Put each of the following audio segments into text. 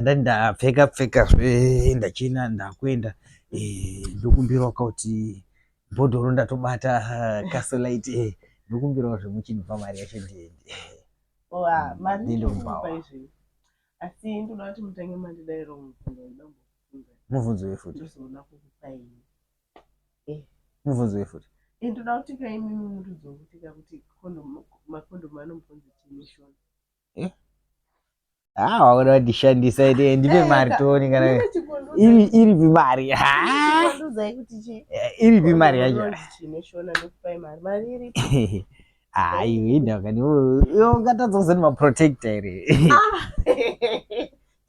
Ndati ndapfeka pfeka zve ndachena ndakuenda eh, ndokumbirawo kuti bhodhoro ndatobata kasolite eh, ndokumbirawo zvemuchindipa mari yacho ndiende. Oh, ah, mari Ndiende ndinokupa kubhawa. izvi. Asi ndoda kuti mutange mandidairawo mubvunzo wandida kumbokubvunzai. Mubvunzo wefuti. Ndozoda kukupai. Mubvunzo wefuti. Eh, ndoda kuti ka imimi mutiudzewo kuti ka kuti condom makondomu anombonzi chii neshona. Eh? Ah, wakuda kundishandisa ite ndipe Eh, mari tione kana Ndine chibonduza. iri iripi mari. Ah, Chibondudzai kuti chii? iripi mari yacho. Rinonzi chii neshona ndokupai mari. Mari iripi? Ah, iwe indaka iwe ungatadza kuzoti maprotector here.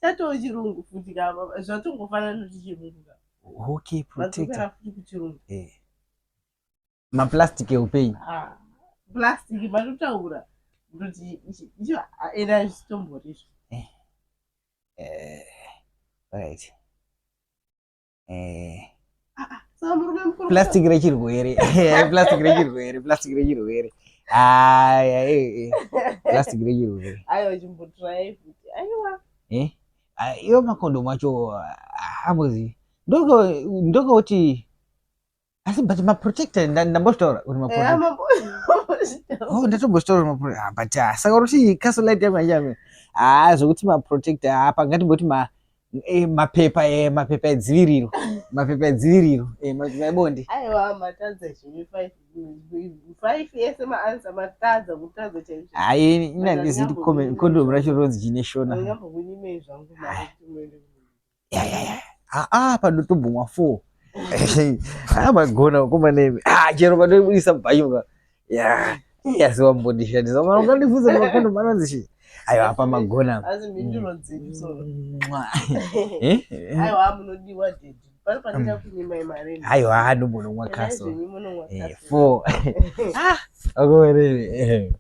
Chatoo chirungu futi ka zvatongofanana nekuti chirungu ka. Okay, protector. Vadzokera futi kuchirungu. Eh. Maplastic eupenyu. Ah, plastic matotaura kuti ichi ichi era zvitomborizvo. Eh. Eh, right. Eh. Ah, ah, saka murume mukuru Plastic rechirwere. Plastic rechirwere, plastic rechirwere. Aya, eh, eh. Plastic rechirwere. Aiwa chimbotirai futi. Aiwa. Eh? Ah, iwo makondomu acho ambozi. Ndoko ndokoti asi but maprotector ndambozvitaura kuti maprotector. Oh, ndatombozvitaura maprotector. Ah, but ah, saka kuti castle light yangu yachame. Ah, zvokuti maprotector apa ngatimboti ma eh, mapepa eh, mapepa edziviriro. Mapepa edziviriro, eh, mapepa ebonde. Aiwa matadza zvenyu 5 5 yese maanswer matadza kutadza chaizvo. Hayi, ini handizivi kuti condom racho rinonzi chine shona. Ndingambokunyimei zvangu mari kuti muende Ya, ya, ya. Ah, ah, panotobhumwa 4. Ah, magona vakomana imi. Ah, chero panoibudisa bhachi Ya, asi wambondishandisa. Mara ungandibvunza makondomu anonzi chii? Aiwa, apa magona. Asi mhinduro dzenyu so. Mwa. Eh? Aiwa munodiwa daddy. Pano pandichakunyimai mari. Aiwa, ndombonomwa Endai kaso. zvenyu munomwa Eh, kaso. 4. Ah, vakomana imi. Eh.